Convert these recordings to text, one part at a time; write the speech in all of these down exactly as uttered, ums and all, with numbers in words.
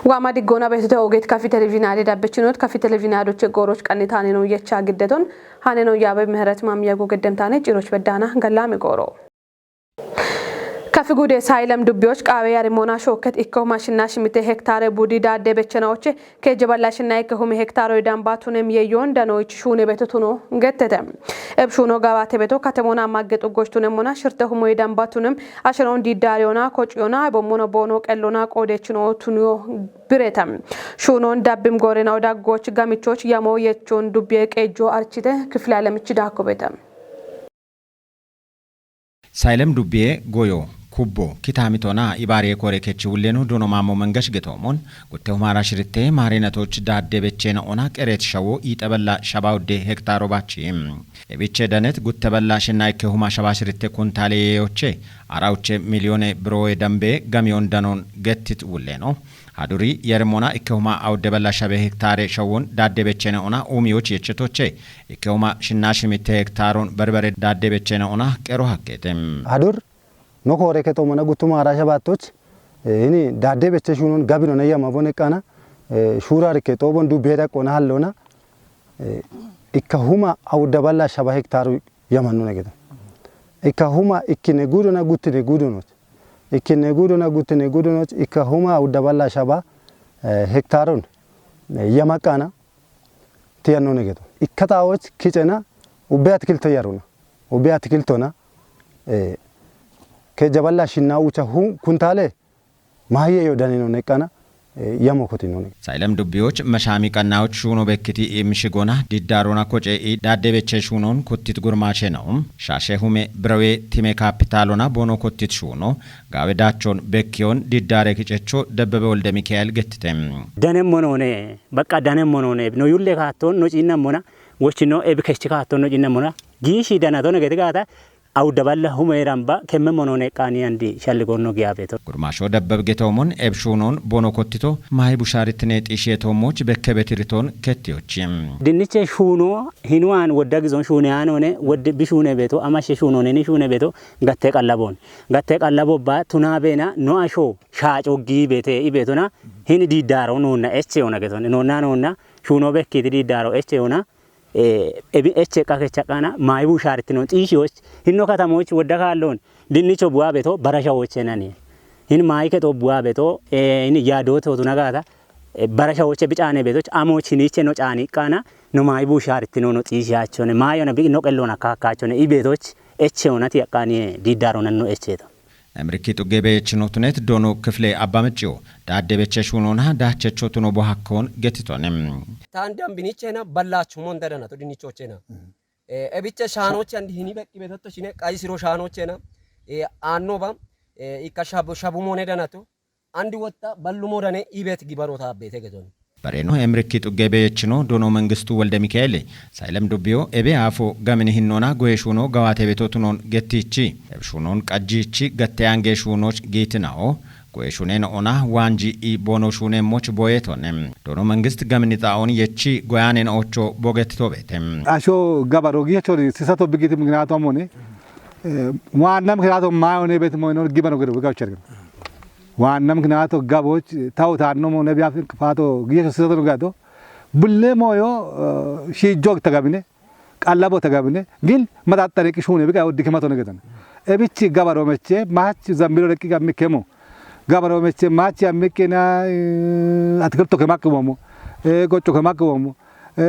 Waama diggoona beetote oogeet kafi televizhiinaade dabbechinoot kafi televizhiinaadoche gooroch qannitaaneno yecha giddeton haneno yaabe mihiret maamiyago geddemtaane ciroch beddaana gallaame gooro. Kafi gude saayilem dubbiyoch qaawe yarimmoona shookket ikkehuma shinna shimite hektaare budi daadde bechchenaoche keejje balla shinna ikkehume hektaaro idamba tunem yeyyoon danoich shuune beto tuno gettete. Eb shuuno gabaate beto katemoona magge xuggoch tunemmona shirte humo idamba tunem asheroon diiddaariyona kociyona ebommono boono qellona qoodechino tuniyo bireta. Shuunon dabbim goorena odaggoch gamichoch yamo yechon dubbiye qeejjo archite kifile alemich daakkobeta. Saylem dubbiye goyo kubbo kitaamitona ibaariye kore kechi wulleno dono maammo mengesh getoomon gutte humaara shiritte maarinatoch daadde bechcheena ona qereet shawo iixebella shaba udde hektaaro bachi. Ebiche danet guttebella shinna ikke huma shaba shiritte kuntaale yeeyoche arauche miliyone birowe dambe gamiyon danon gettit wulleno. Haduri yermona ikkehuma awuddebella shabe hektaare shawwon daadde bechene ona uumiyoch yechetoche ikkehuma shinna shimitte hektaaron berbere daadde bechene ona qero hakkete. Hadur no koore ke xoomona guttuma ara shabaattoch hini daadde beche shuunon gabinona yama bone qana shuurarike xoobon dubbe daqqona hallona ikkahuma awuddaballa shaba hektaaru yamannuna gedan ikkahuma ikkine guudona guttine guudonoch ikkine guudona guttine guudonoch ikkahuma awuddaballa shaba hektaaron yama qana tiyannuna gedo ikkataawoch kicena ubbe atkilto yaruna ubbe atkiltona kejaballa shinna ucha kuntaale maahiye yo danino neqqana yamo kotinone. Saylem dubbiyoch mashami qannawoch shuuno bekkiti imshigona diddarona koce i dadde beche shuunon kottit gurmashe no. Shashe hume brewe time kapitalona bono kottit shuuno gawe dachon bekkiyon diddare kicecho Debbebe Wolde Mikael gettite. Danem monone baqqa danem monone no yulle kaatton no ciinnam mona wochino ebi keshchi kaatton no ciinnam mona giishi danatone geti gaata Awudda balla huma eranba kemme monoone eqqaani andi shalligonno giya beeto. Gurmaasho dabbab getoomon eb shuunoon bono kottito maahi bushaarittine xiishiye toommoch bekke betiriton kettiyochi. Dinniche shuuno hinuwaan wodda gizon shuune yaanoone wodde bi shuune beeto amashe shuunoone ni shuune beeto gatte qallaboon. Gatte qallabo ba tunaa beena no asho shaaco gii beete i beetona hini diiddaaro noonna eche yoona geton noonna noonna shuuno bekkiiti diiddaaro eche yoona ebi eche qake chaqana maayibu shaartino xiishiyoch hinno katamoch wodda kaalloon dinnicho buwa beto barashawoche nani hin maayi kexo buwa beto hin yaadoote hotuna gaata barashawoche bicaane betoch amoch hiniche no caani qana no maayibu shaartino no xiishiyachone maayona bi no qelloona kaakkaachone i betoch eche honati yaqqaani diiddaaro nanno echeeto. Emrikki xugge beyechinotunet dono kifile abba micciyo daadde beche shuunona daachecho tuno bo hakkon getitone. Taan dambinichena ballachumon dadanato dinnichochena. Ebiche shaanoche andi hini beqqi betotto shine qayisiro shaanochena. Aannoba ikka shabu mone danato. Andi wotta ballumo dane ibet gibano taabete geton. Bareno emrikki xugge beyechino dono mengistu wolde mikaeli saylem dubbiyo ebe aafo gamini hinnona goyeshuno gawaate beto tunon gettiichi ebshunon qajjiichi gatte ange shuunoch giitinawo goyeshunen ona waanji i boono shuunemmoch boyeetone dono mengist gamini xaa'on yechi goyanen ocho bogettito beete. Asho gabaro giichori sisato bigiti miginato amone waanna miginato maayone beet moyno gibano gedo gawchergin. Waanna mikinato gaboch tawu taanno mo nebiya faato giyeso sisato gato bulle moyo shiijjo tagamine qallabo tagamine gin mataxxare qishune biga oddi kemato negetan ebichi gabaro meche mach zambiro reqi gammi kemo gabaro meche mach yammikina atkilto kemak womo gocco kemak womo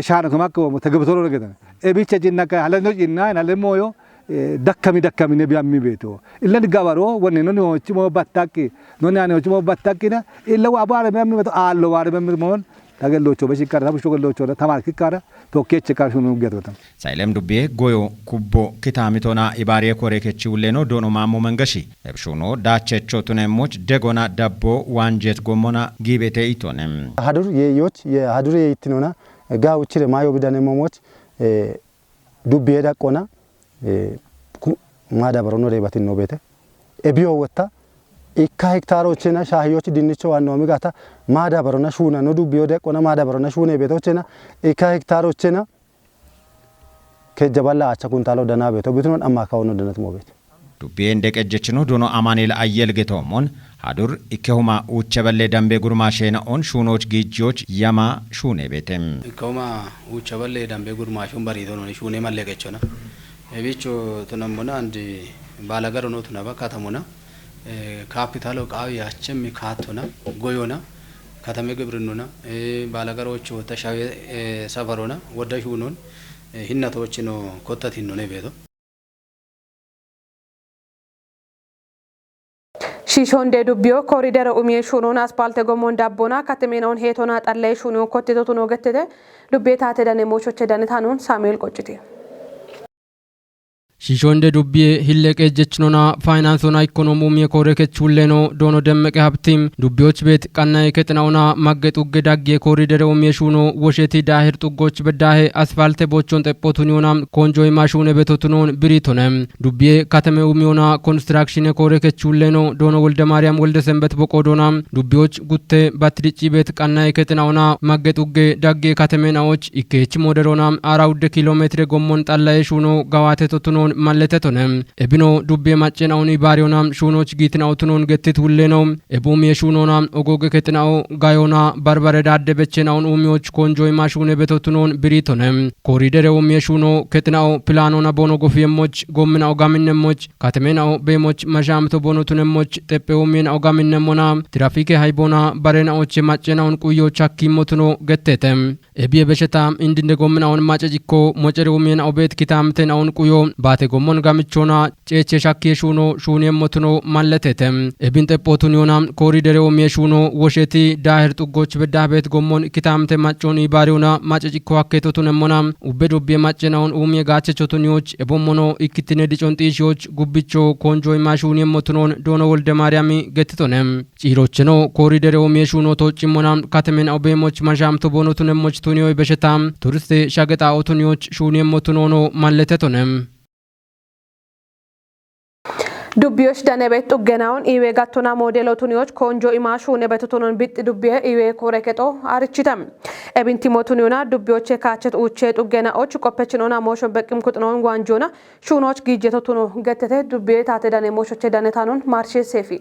shaano kemak womo tegebtoro negetan ebicha jinna ka halano jinna halemo yo dakkami dakkami ne biyammi beeto. Illan gabaro wonne noni hochimo battakki noni ani hochimo battakki na illa wa abare memmi beeto allo ware memmi mon tagellocho be shikkara tabushto gellocho tamar kikkara tokkeche kar shunu gedotan. Saylem dubbiye goyo kubbo kitamitona ibariye kore kechi ulleno dono mammo mangashi ebshuno dachecho tunemmoch degona dabbo wanjet gommona gibete itone. Hadur ye yoch ye hadur ye itinona ga uchire mayo bidane momoch dubbiye daqqona maadabaro no reebatin no beete. Ebiyo wotta ikka hektaarochena shaahiyoch dinnicho waanno migata maadabarona shuuna no dubbiyo deqqona maadabarona shuune beetochena ikka hektaarochena kejja balla acha kuntalo dana beeto bitunon amma kawono danat mo beete. Dubbiye indeqejjechino dono Amaaneel Ayyel Getoomon hadur ikkehuma uuchaballe dambe gurmaasheena'on shuunooch giijjiyooch yama shuuneebeete. Ikkehuma uuchaballe dambe gurmaashoon bariitonon shuunee malleeqechona. Ebicho tunammona andi baalagarono tunaba katamona. Kaapitaalo qaawi yaachemmi kaattona goyona katame gibrinnona baalagaroocho tashawe safarona wodda shuunon hinnatoochino kottatinnone beeto. Shiishonde dubbiyo koriidere umiye shuunoon aspaalte gommon dabbona katemeenaon heetona xallaye shuuniyo kottito tuno gettete dubbiye taate dane moochoche dane taanoon Saamu'eel Qocciti. Shiishonde dubbiye hilleqe jechinona faayinaansona ikkonoom umiye koore kechuulleno doono Demmeqe Habti dubbiyoch beet qannaye kexinaona magge xugge daggiye koriidere umiye shuuno wosheti daahir xuggoch beddaahe aspaalte boochon xephotuniyona koonjo ima shuune betotunoon biriitone. Dubbiye kateme umiyona konstiraakshine koore kechuulleno doono Wolde Maariyaam Wolde Sembet boqoodona dubbiyoch gutte batidicci beet qannaye kexinaona magge xugge dagge kateme naoch ikkeech mooderona aara wudde kiilo meetire gommon xallaye shuuno gawaatetotunoon malletetone. Ebino dubbiye macce naon ibaariyona shuunoch giitinaotunoon gettit wulleno ebuumiye shuunoona ogooge kexinao gayona barbare daadde beche naon uumiyoch koonjo ima shuune betotunoon biriitone. Kooriidere uumiye shuuno kexinao pilaanona boono gofiyemmoch gomminao gaminnemmoch katemeena'o beemoch mashaamto boonotunemmoch xephe umiyena'o gaminnemmona tirafiike hayboona barenaoche maccena'on quyyoch hakkiimmotuno getteete. Ebiye besheta indinde gommina'on mace cikko mocere umiyena'o beet kitaamtena'on quyo baate gommon gamichoona ceeche shakkiye shuuno shuuniyemmotuno malleteete. Ebin xephotuniyona kooriidere umiye shuuno wosheti daahir xuggoch beddaah beet gommon kitaamte maccon ibaariyona mace cikko hakkeetotunemmona ubbe dubbiye maccena'on uumiye gaachechotuniyoch ebommono ikkitine dicon xiishiyoch gubbicho koonjo ima shuuniyemmotunoon doono Wolde Maariyaami gettitone. Ciirocheno kooriidere umiye shuuno tooccimmona katemen aw beemoch mashaamto boonotunemmoch tuniyoy besheta turiste shagexaa'otuniyoch shuuniyemmotunoono malletetone. Dubbiyoch danebet xuggenawon iiwe gattona moodelotuniyoch koonjo ima shuunebetotunoon bixxi dubbiye iiwe koorekexo arichite. Ebinti mootuniyona dubbiyoche kaachet uuche xuggena'och qoppechinona moosho beqqim kuxinawon waanjona shuunoch giijjetotuno gettete dubbiye taate dane mooshoche danetanon maarshe seefi.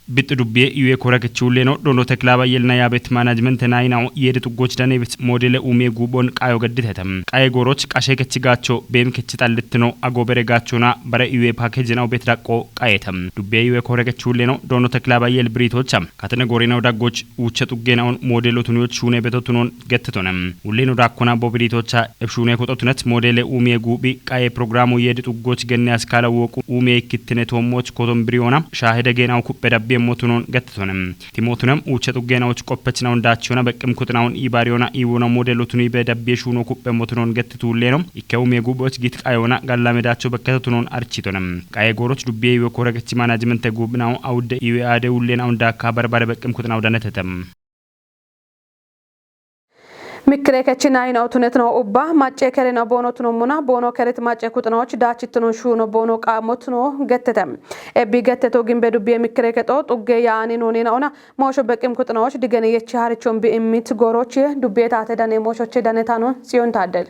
Bixxi dubbiye iwe korakechuulleno doono Teklaabayyelna yaabet maanajimente naayinawo yeede xuggoch danebet moodele umiye guuphon qayo gedditete. Qaye gooroch qashe kechi gaacho beem kechi xallittino agoobere gaachona bare iwe paakejinawo bet daqqo qayete. Dubbiye iwe korakechuulleno doono Teklaabayyel biriitocha katene goorinawo daggoch uucha xuggena'on moodelotuniyoch shuune betotunoon gettetone. Ulleno daakkona bo biriitocha ebshuune koxotunet moodele umiye guuphi qaye programo yeede xuggoch genne askaala wooqu umiye ikkittine toommoch koton biriyoona shaahede geenaw kuppe dabbiyemmotunoon gettetone. Timootunem uucha xuggenawoch qoppechinawon daachiyona beqqim kuxinawon iibaariyona iiwona moodelotuni be dabbiye shuuno kuppemmotunoon gettituulleno ikke umiye guuphoch git qayona gallame daacho bekketotunoon arichitone. Qaye gooroch dubbiye iwe koorekechi maanajimente guuphinawo awudde iwe aade ullena undaakka barbare beqqim kuxinaw danetete. Mikkireekechinna yinaotunetino ubba macce kerino boonotunommona boono kerit macce kuxinoch daachitino shuuno boono qaamotino gettete. Ebbi getteto gimbe dubbiye mikkireekexo xugge yaani noonina ona moosho beqqim kuxinoch digene yechi harichon bi immit gooroche dubbiye taate dane mooshoche dane taano Tsiyon Taaddel.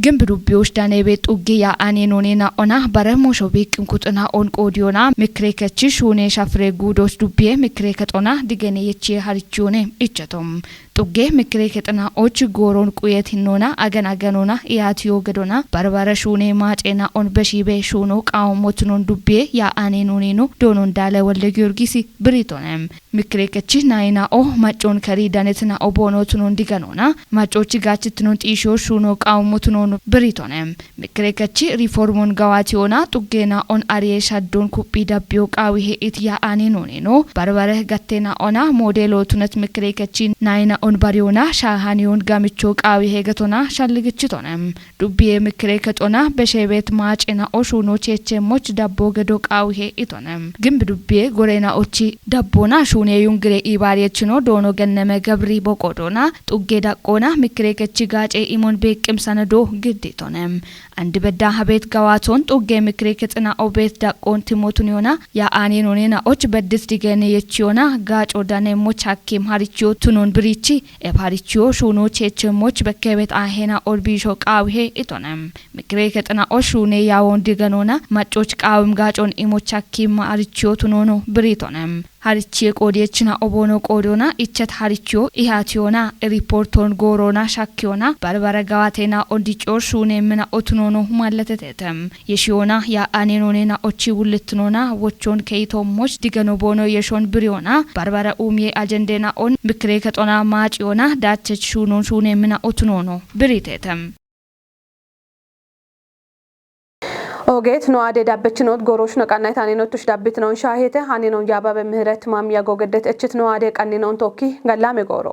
Gimbi dubbiyoch danebe xugge yaa'ane noonena ona bare moosho beqqim kuxina on qoodiyona mikkireekechi shuune shafire guudoch dubbiye mikkireekexona digene yechiye harichiyone icheto. Xugge mikkireekexina och gooron quyet hinnoona agan aganona iyaatiyo gedona barbare shuune maacena on beshibe shuuno qaammotunon dubbiye yaa'ane nooneno doonon daale Wolde Giyorgisi biriitone. Mikkireekechi nayina'o maccon keri danetina'o boonotunon diganona maccochi gaachitinon xiishiyo shuuno qaammotunon biriitone. Mikkireekechi riformon gawaatiyona xuggeena'on ariye shaddon kuphi dabbiyo qaawihe it yaa'ane nooneno barbare gattena'ona moodeelootunet mikkireekechi nayina'on bariyona shaahaniyon gamicho qaawihe getona shalligichitone. Dubbiye mikkireekexona besheebet maacena'o shuuno cheechemmoch dabbo gedo qaawihe itone. Gimbi dubbiye gorenaochi dabbona shuune yungire iibaariyechino doono Genneme Gebri boqodona xugge daqqona mikkireekechi gaace imon beeqqim sanedo gidditone. Andi bedda habet gawaaton xugge mikkireekexina'o bet daqqon timootuniyona yaa'ane noonena'och beddis digene yechiyona gaaco danemmoch hakkim harichiyo tunon birichi Eparichiyo shuno chechemmoch bekkebet ahena olbisho qaawihe itonem. Mikire kexena oshune yawon diganoona maccoch qaawim gaacon imoch hakkim harichiyo tunono biritonem. Harichiye qoodiyechina obono qoodiyona ichet harichiyo ihatiyona riporton goorona shakkiyona barbara gawatena ondicor shune mina otunono humalletetetem. Yeshiyona ya anenonena ochi wullitinona wochon keyito moch digano bono yeshon biriyona barbara umye ajendena on mikire kexona maaciyona daachech shunon shune mina otunono biritetem. Ogeet no ade dabbechinot gorosh no qannayt anenottush dabbitnon shahete hanenon yababe mihret mam yago geddet echit no ade qanninon tokki gallame gooro.